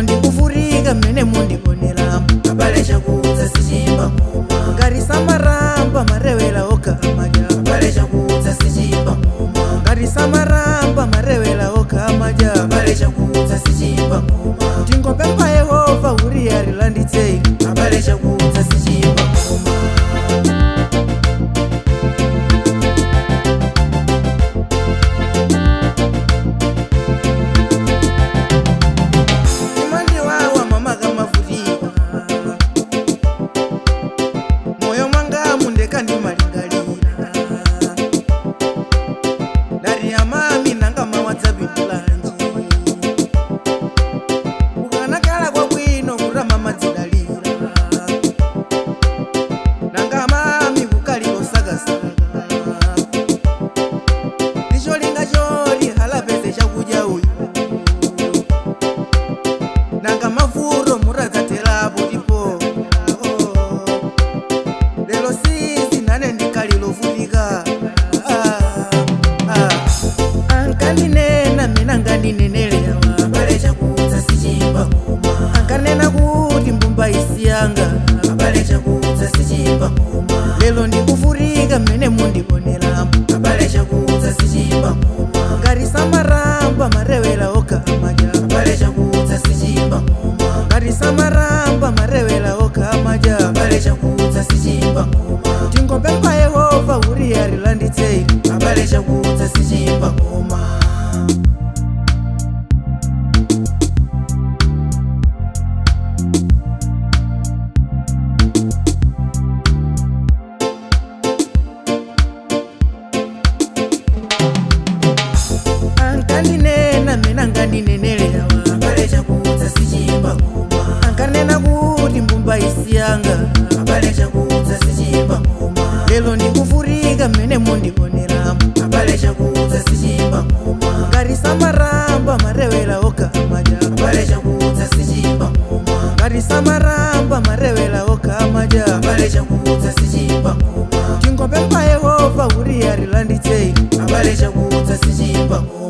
Lero ndikuvutika mmene mundionera. Abale, chakudza sichimba ng'oma. Ngati samaramba marewera okha amadya. Abale, chakudza sichimba ng'oma. Ngati samaramba marewera okha amadya. Abale, chakudza sichimba ng'oma. Tingopempha Yehova kuti atilanditse. Abale, chakudza sichimba ng'oma. Imandiwawa mama kamavutika, moyo mwangamu ndeka ndimalingalira. Ndati amami, nanga mawadzapindulanji? Kukanakhala kwabwino kutama madzidalira. Nanga mami kukaliro sakasaka, ndicholinga choti halapeze chakudya uyu. Nanga mavuto muradzaterapo tipo lero sisi nane ndikalilovutika. Ankandinena mina ngandinenelewa. Abale, chakudza sichimba ng'oma. Ankanena kuti mbumba isiyanga. Abale, chakudza sichimba ng'oma. Lero ndikuvutika mmene mundionera. Abale, chakudza sichimba ng'oma. Ngati samaramba marewera okha amadya. Abale, chakudza sichimba ng'oma. Ngati samaramba marewera okha amadya. Abale, chakudza sichimba ng'oma. Tingopempha Yehova kuti atilanditse. Abale, chakudza sichimba ng'oma. Ankandinena mina ngandinenelewa. Abale, chakudza sichimba ng'oma. Ankanena kuti mbumba isiyanga. Abale, chakudza sichimba ng'oma. Lero ndikuvutika mmene mundionera. Abale, chakudza sichimba ng'oma. Ngati samaramba marewera okha amadya. Abale, chakudza sichimba ng'oma. Ngati samaramba marewera okha amadya. Abale, chakudza sichimba ng'oma. Tingopempha Yehova kuti atilanditse. Abale, chakudza sichimba ng'oma.